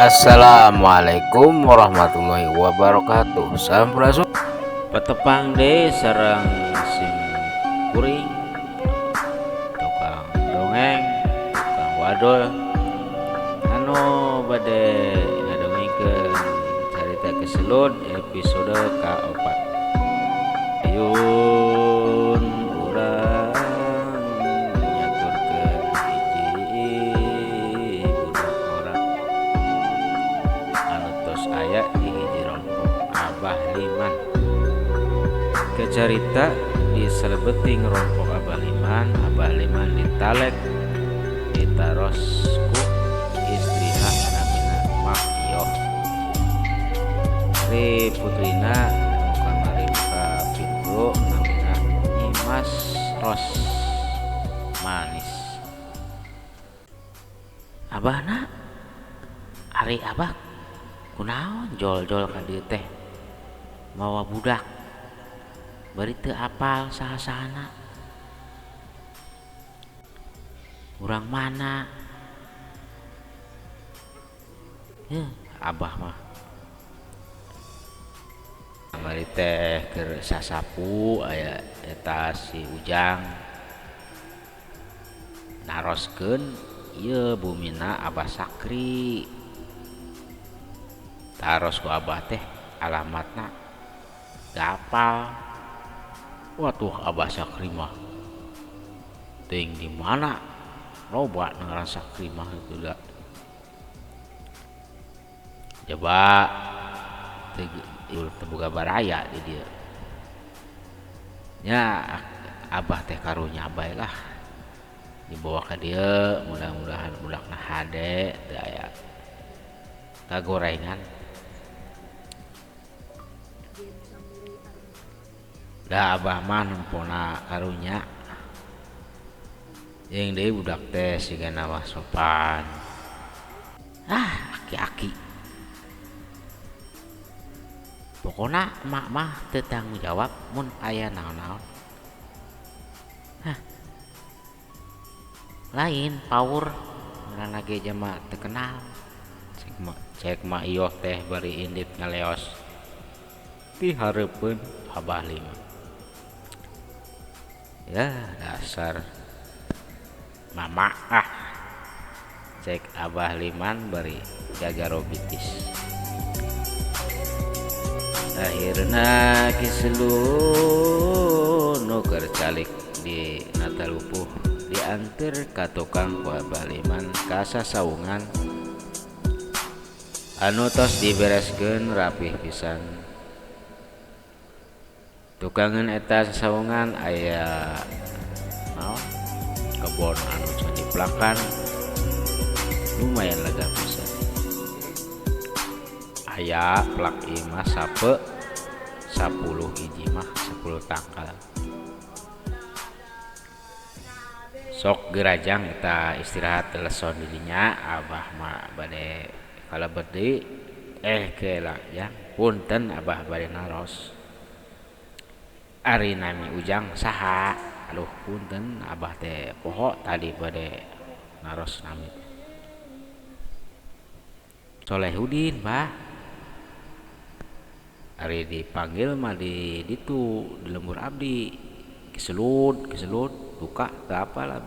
Assalamualaikum warahmatullahi wabarakatuh. Sampurasun. Patepang deui sareng sim kuring, tukang dongeng, tukang wadul anu bade ngadongengkeun carita Ki Selud episode ka-4. Ayun urang nyaturkeun hiji budak ngora anu tos aya di hiji rompok Abah Liman. Kacarita di salebeting rompok Abah Liman, Abah Liman ditalek ditaros ku istrina namina Mak Yoh. Ari putrina nu kamari muka pintu namina Nyimas Ros Manis. Abahna ari abah kunaon jol-jol ka dieu teh mawa budak bari teu apal saha-sahana urang mana heuh abah mah kamari teh keur sasapu aya eta si Ujang naroskeun ieu bumina Abah Sakri taros ku abah teh alamatna teu apal. Watuh Abah Sakri mah teuing di mana loba ngaran Sakri mah kitu da. Coba teu boga baraya di dieu nya abah teh karunya bae lah dibawa ka dieu mudah-mudahan budakna hade teu aya kagorengan. Da abah mah nempona karunya jeung deui budak teh sigana mah sopan. Ah aki-aki pokona emak mah teu tanggung jawab mun aya naon-naon. Hah lain paur ngaranna ge jalma teu kenal. Cek mak Iyoh teh bari indit ngaleos ti hareupeun Abah Liman. Ya dasar mama ah cek Abah Liman bari gagarobitis. Akhirna Ki Selud nu keur calik di Natalupuh dianteur ka tukang ku Abah Liman ka sasaungan anu tos dibereskeun rapih pisan. Tukangeun eta sasaungan aya naon kebon anu can diplakan lumayan lega pisan. Aya plak imah sape 10 hiji mah 10 tangkal. Sok gerajang eta istirahat leson di dinya abah mah bade kalebet deui keula jang punten abah bade naros. Ari nami Ujang saha aduh punten abah teh poho tadi bade naros nami. Solehudin bah. Ari dipanggil mah di ditu di lembur abdi Ki Selud Ki Selud duka teu apal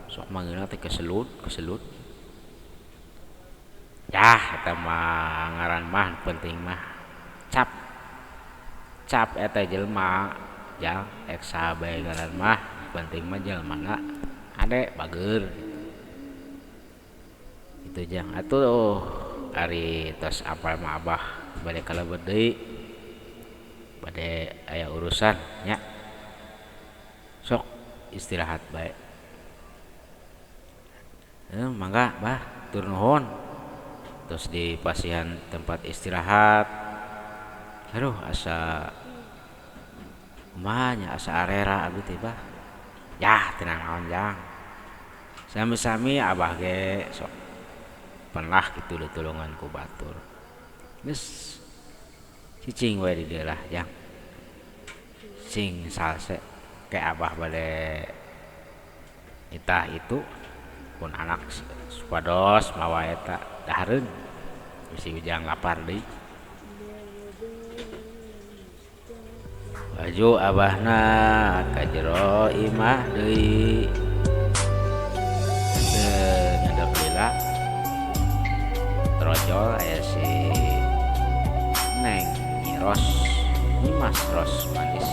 sok manggilna teh Ki Selud Ki Selud. Yah eta mah ngaran mah penting mah cap cap eta jelema jang ek saha bae ngaran mah penting mah jelmana hade bager kitu jang atuh ari tos apal mah abah bade kalebet deui bade aya urusan nya sok istirahat bae. Mangga bah tur nuhun tos dipasihan tempat istirahat. Aduh asa kumaha nya asa arera abdi teh bah. Yah teu nanaon jang sami-sami abah ge sok pernah kitu ditulungan ku batur geus cicing we di dieu lah jang sing salse ke abah bade itah itu pun anak supados mawa eta dahareun. Bisi Ujang lapar deui. Baju abahna ka jero imah deui. Teu ngadeg lila trojol aya si Neng Nyiros, Nyimas Ros Manis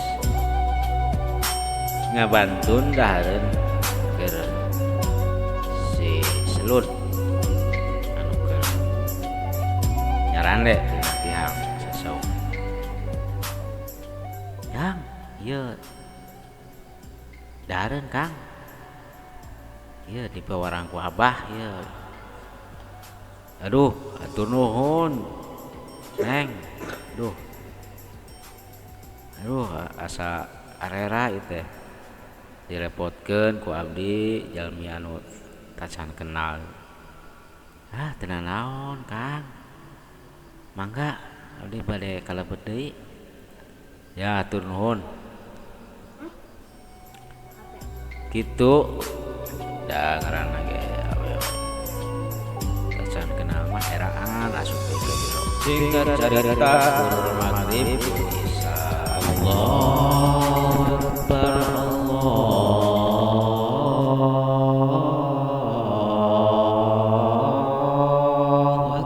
ngabantun dahareun keur si Selud anu keur nyarande dina tihang sasaung. Jang, ieu dahareun Kang. Ieu dipawarang ku abah ieu. Aduh, hatur nuhun. Neng, duh. Aduh, asa arera ieu teh. Direpotkeun ku abdi jalmi anu tacan kenal. Ah, teu nanaon, Kang. Mangga abdi bade kalebet deui. Ya, hatur nuhun. Kitu da ngaranna ge awewe. Tacan kenal mah eraan asup deui ka jero. Singkat carita keur magrib isya. Allahu Akbar, Allahu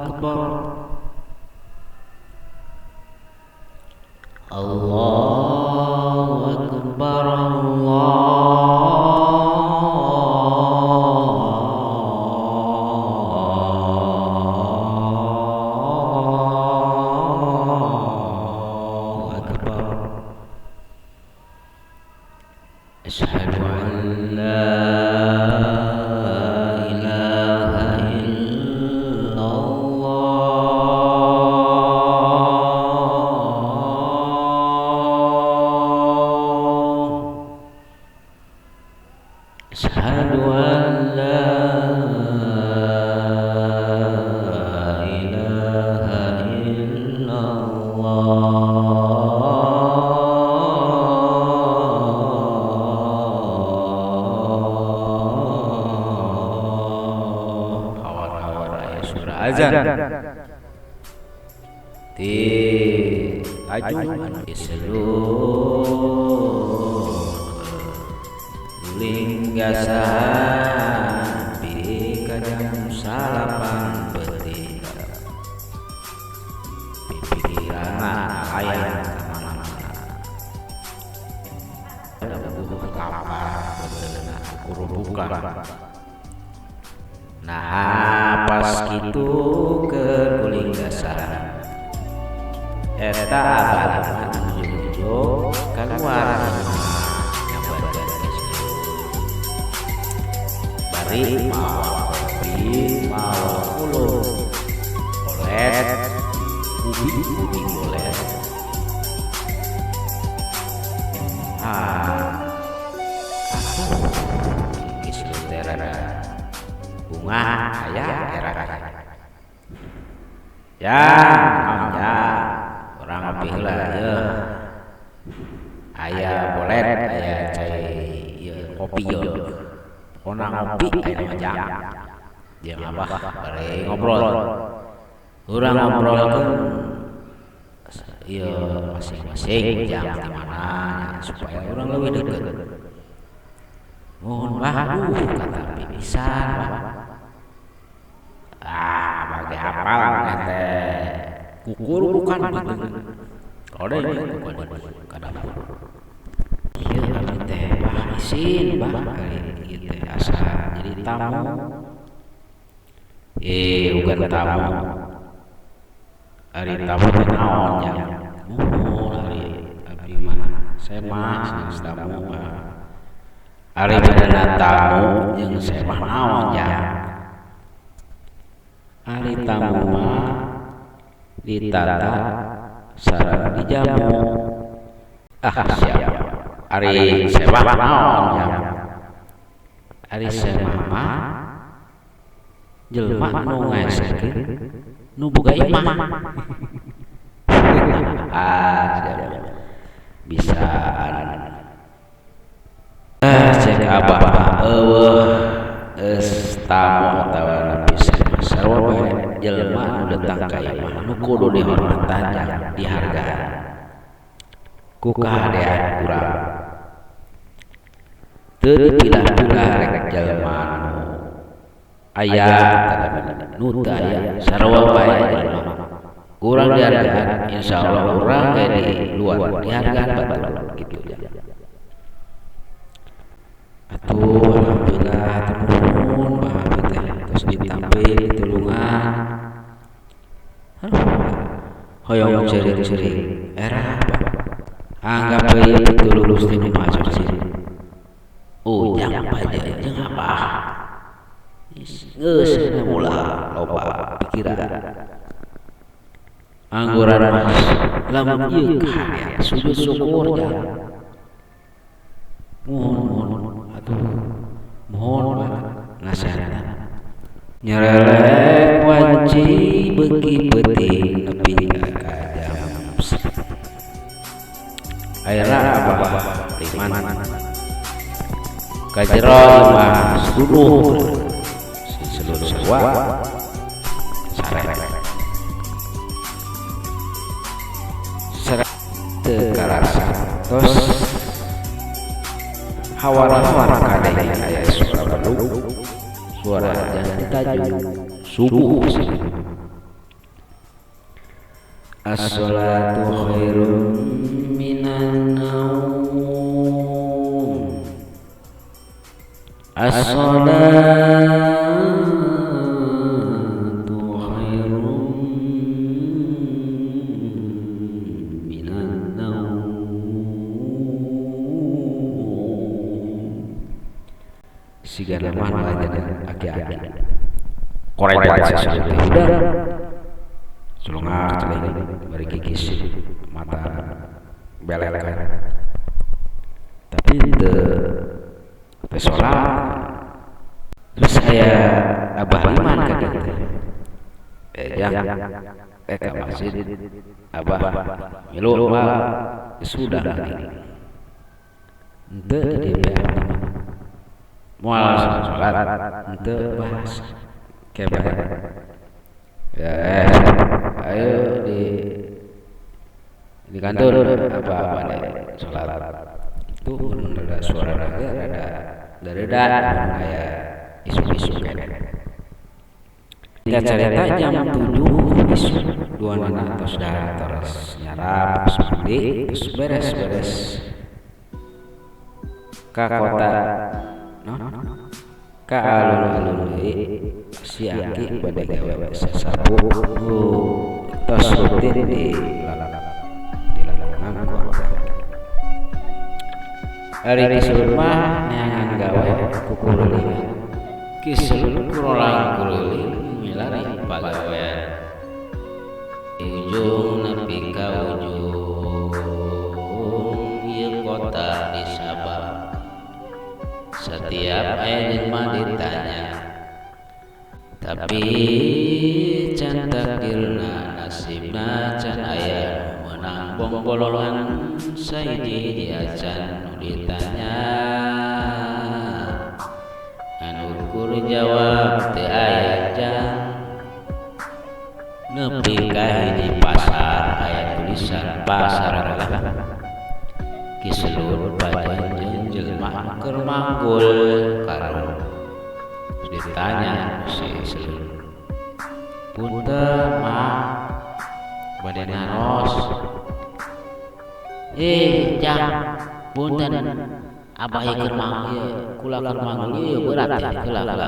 Akbar. Allahu Akbar, Allahu Akbar. Asyhadu an la ilaha illallah. Asyhadu an la ilaha illallah. Hawar-hawar aya surah azan. Ti laju anu diseluruh linggasan pi ka jam 9 peuting. Pipikiranna aya ka mana-mana. Butuh lapar beungeuna kurubukan. Nah, pas kitu keur kulinggasan eta abahna ujug-ujug kaluar nyambarkeun ka Selud. Bari mawa kopi, mawa kulur, olet, ubi-ubi bolet. Ah, atuh ki Selud teh rada bungah aya era. Ya, ya, urang ngopi heula ieu. Aya bolet, aya cai ieu kopi ieu. Pokona ngopi aya mah jang. Jeung abah bari ngobrol. Urang ngobrolkeun ieu masing-masing jang di mana supaya urang leuwih deukeut. Nuhun bah, aduh kata pisan bah. Ah, bagi hafal teh kukur bukan beuteung. Kode ieu ka dapur. Ieu abdi teh bah isin bah ieu teh asa jadi tamu. Bukan tamu. Ari tamu teh naon nya? Muhun ari abdi mah semah sanes tamu mah. Ari bedana tamu jeung semah naon nya? Ari tamu mah ditata sareng dijamu. Ah, siap. Ari semah naon nya? Ari semah mah jelema nu ngaesekeun nu boga imah. Ah, siap. Bisaan. Cek abah eueuh eus tamu atawa napi semah. Sarua bae jelema nu datang ka imah nu kudu dihormatan jang dihargaan ku kahadean urang. Teu dipilah-pilah rek jelema nu aya nu teu aya sarua bae jelema kurang dihargaan insyaallah urang ge di luar dihargaan batur kitu jang. Atuh alhamdulillah nuhun bah abi teh tos ditampi ditulungan. Aduh hoyong ceurik-ceurik era bah anggap we ieu pitulung Gusti Nu Maha Suci. Ujang paje jeung abah geus ulah loba pikiran. Angguran mah lamun ieu kahadean sujud syukur jang. Mohon atuh mohon nasihatna. Nyerelek wanci beuki peuting nepi ka jam. Ayeuna abah liman ka jero imah seluruh si seluruh sarua sare. Sare teu karasa tos hawar-hawar kadenge aya suara bedug suara azan ditaju subuh. As-salatu khairum minan naum. As-salatu khairum minan naum. Sigana mah nu ajaran aki-aki. Korek sesuatu teh udah. Sulungak celing bari gigis mata belelekan. Tapi teu salat. Terus aya abah liman ka dieu teh. Jang ka masjid abah milu mah sudah lagi. Henteu di dieu mah. Moal salat henteu bahas ke bae. Ya ayo di kantor apa-apa deh salat. Itu rada suara rada rada aya isu-isu kene. Tingkat carita jam 7 isuk duanana tos dahar terus nyarap terus mandi terus beres-beres ka kota no ka alun-alun deui si aki bade gawe sasapu nu tos rutin di lalalangan ku abah. Ari kiselut mah neangan gawe ku kurulingan. Kiselut kurolang kuruling milari pagawean. Di ujung nepi ka ujung ieu kota di Sabang. Setiap aya jelema ditanya, tapi can takdirna nasibna can aya nu meunang bongbolongan sahiji acan nu ditanya. Anu ukur jawab teu aya jang. Nepi ka hiji pasar aya tulisan pasar lah. Kiselut pajan jeung jelema keur manggul karung. Ditanya si Selun, punten mak bade naros. Jang punten abah ieu keur manggul kula keur manggul ieu berat teh heula heula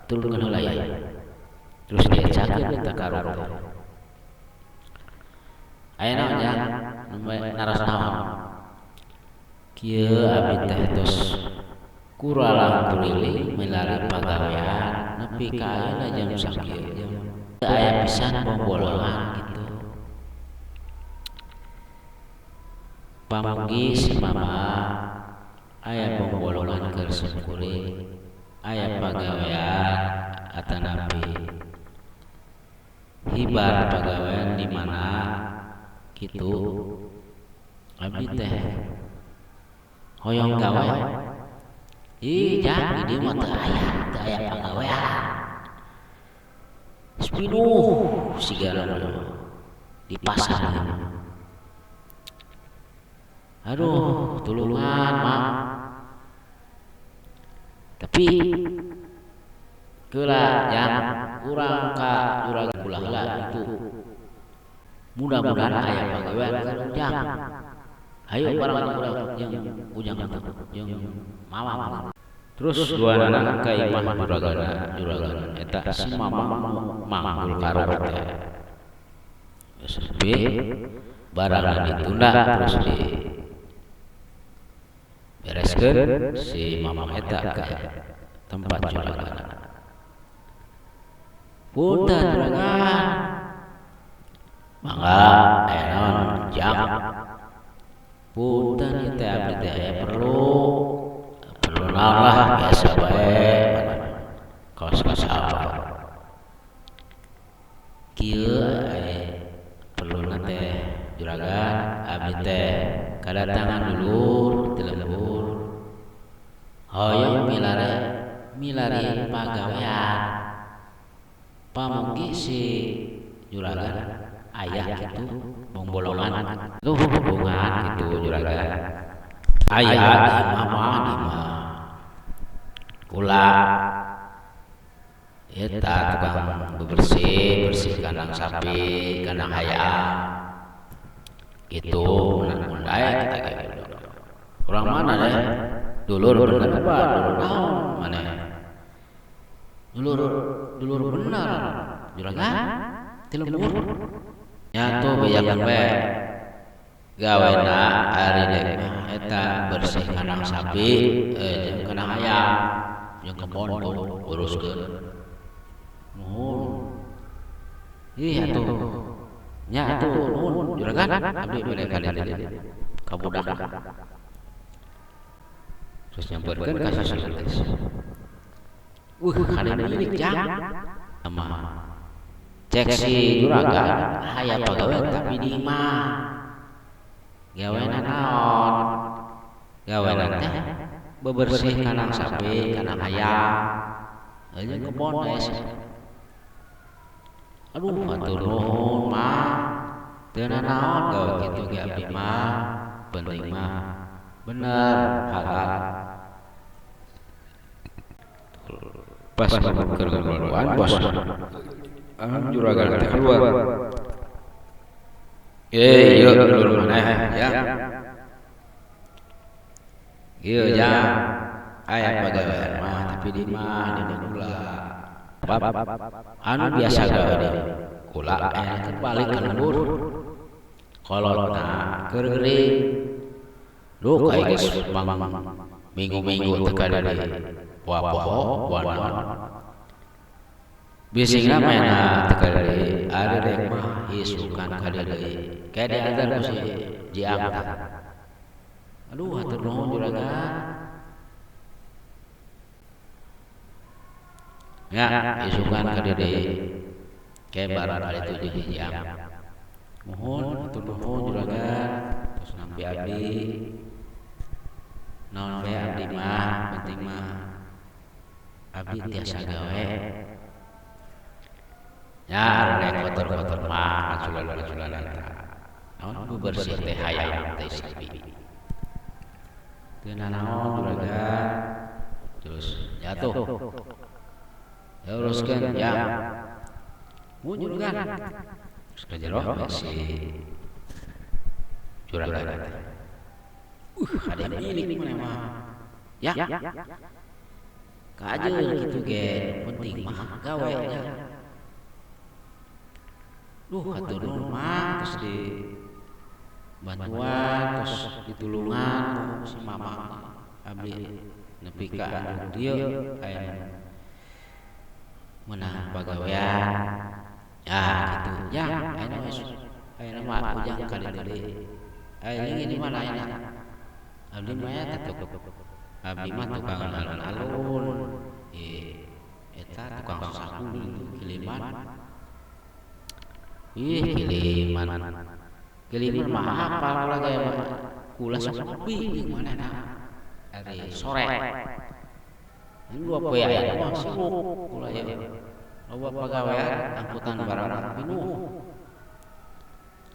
turunkeun heula ieu. Terus diacakeun eta karung teh. Aya naon jang naros naon? Kieu abdi teh tos kuralang kuliling milari pagawean nepi ka ayeuna jam sakieu jam teu aya pisan bongbolongan kitu. Pamugi si mama aya bongbolongan keur simkuring aya pagawean atanapi hibar pagawean di mana kitu abdi teh hoyong gawe. Ih jang di dieu mah teu aya pagawean. Pinuh sigana di pasar. Aduh, tulungan Mang. Tapi keula jang urang ka juragan kula heula itu. Mudah-mudahan aya pagawean ka Ujang. Hayu bareng urang jeung Ujang atuh jeung Mamang. Terus duanana ka imah juragana, juragan eta si Mamang nu manggul karung teh. Geus lebih barangna ditunda terus di bereskeun si Mamang eta ka tempat juragana. Punten juragan. Mangga aya naon Jang? Punten ieu teh abdi teh aya perlu. Perlu naon lah biasa bae kaos ka sahabat. Kieu aya perluna teh juragan abdi teh kadatangan dulur ti lembur. Hoyong milari pagawean. Pamugi si juragan ayah gitu bongbolongan tuh hubungan gitu juragan ayah di mama di mah kula eta tukang bebersih bersih kandang sapi kandang ayam gitu mun aya kita kayak gitu orang mana deh dulur bener apa dulur naon mana dulur dulur bener juragan ti lembur nya tuh bejakeun we gawena ari dek mah eta bersih kandang sapi jeung kandang ayam jeung kebon tuh uruskeun nuhun ih atuh nya atuh nuhun juragan abdi bade ka dieu ka budak terus nyamperkeun ka susu teh kade milik jang sama cek si juragan aya pagawe tapi di imah gawena naon gawena teh bebersih kandang sapi kandang ayam jeung kebon geus aduh hatur nuhun mah teu nanaon gawe kitu ge abdi mah penting mah bener halal. Pas keur ngobrolan bos juragan teh keluar. Ieu dulur maneh ya. Ieu jang aya pagawean mah tapi di mah di kula. Bab anu biasa gawe di kula aya teh balik ka lembur. Kolotna keur gering. Duh ka geus minggu-minggu teh ka deui. Poho poho naon. Bisingna mena teu ka deui ari rek mah isukan ka deui. Kayak diantar ku si Jiang teh. Aduh hatur nuhun juragan. Nya isukan ka deui. Kayak barang kali itu jeung Jiang. Nuhun hatur nuhun juragan. Terus nampi abdi. Naon bae abdi mah penting mah abdi tiasa gawe. Ya rek kotor-kotor mah maculan-maculan eta. Naon bebersih teh hayam teh sapi. Teu nanaon juragan. Terus jatuh. Ya uruskeun jang. Mun juragan. Terus ka jero si juragan teh. Kade milik maneh mah. Ya. Kajeun kitu ge penting mah gawe nya. Duh hatur nuhun mah terus di bantuan terus ditulungan ku si Mamang abdi nepi ka anu dieu aya meunang pagawean ya kitu jang ayeuna geus ayeuna mah Ujang ka dieu deui aya di mana ayeuna abdi mah eta abdi mah tukang alun-alun eta tukang sapu itu kiliman. Ih kiliman. Kiliman mah hafal kula ge kula sok ngopi jeung manehna ari sore. Ini dua poe aya mah sibuk kula ye. Loba pagawean angkutan barang pinuh.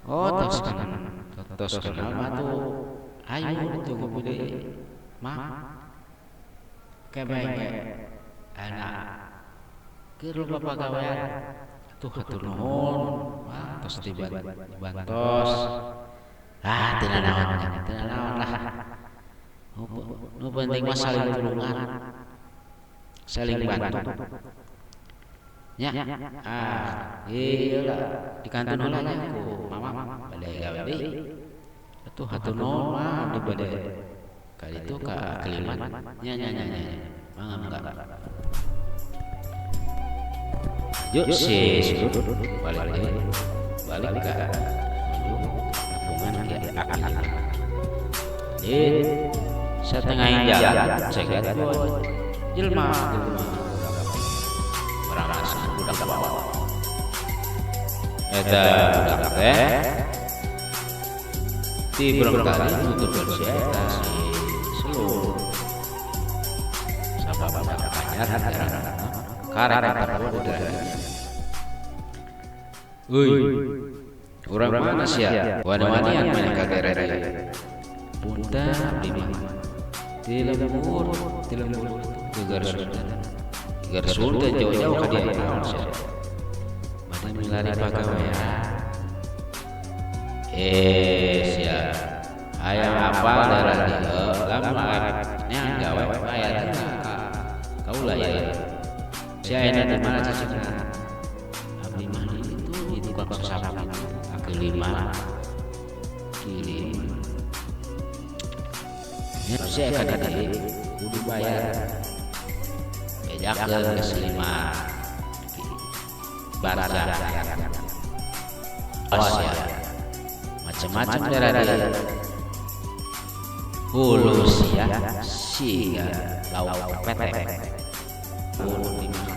Oh, tos kenal, tos kenal mah tuh. Ayo tunggu pilih. Mak. Kebeng anak keur loba pagawean tuh hatur nuhun, wah tos dibantos. Ah, teu nanaon, teu nanaon lah. Nu penting mah saling tulungan, saling bantu. Nya, ah, ieu lah dikantun heula nya ku mama bade gawe deui. Atuh hatur nuhun mah abdi bade ka ditu ka Keliman. Nya nya nya nya. Mangga mangga. Yuk si Sulut balik deui. Balik ka kampungan Ki Akil. Di setengah jalan cegat jelma jelma berangkas budak bawa. Eta budak teh ti barangkali nuturkeun si eta si Sulut. Sabab budak anyar karek katapu udah. Euy, urang mana sia? Wani-wanian maneh ka daerah dieu. Punten abdi mah. Ti lembur, ti lembur ti Garut. Garut teh jauh-jauh ka dieu naon sia. Bade milari pagawean. Eh sia, hayang apal daerah dieu lamun arek neang gawe aya teh ka kaula ieu. Sia ayeuna di mana cicingna? Abdi mah di ditu di tukang sasapu itu kaki lima. Kili. Nya sia ka dieu kudu bayar. Bejakeun geus lima. Barca. Awas ya. Macam-macam daerah dieu. Hulu sia siga lauk petek. Hulu di mana?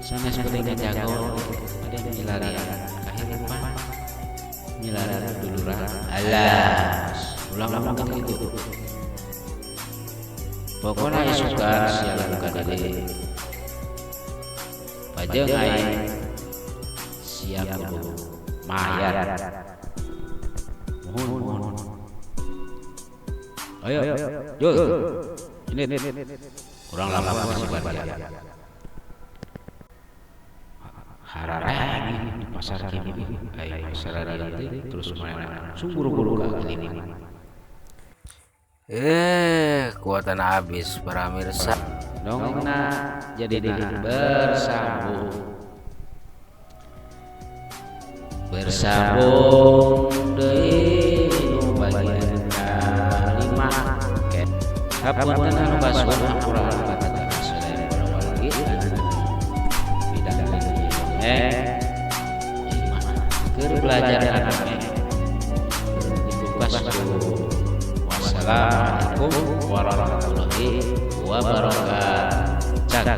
Sanes penting ngajago bade milarian kahirupan. Milarian duluran. Alah, ulah ngomong kitu. Pokona isukan sia ka dieu. Pajeng aing sia kudu mayar. Mohon mohon. Ayo, jul. Ini kurang lama masih baraya. Harareng di pasar kini, ai pasar dieu teh terus mana langsung buru-buru ka Keliman. Kuatan habis para mirsa. Dongengna jadi bersambung. Bersambung deui nu bagian kalima. Hapunten anu kasuhun hampura anu kata sadaya para wargi anu bidang dongeng keur belajar dongeng. Ditukas ku. Wassalamualaikum warahmatullahi wabarakatuh. Cak.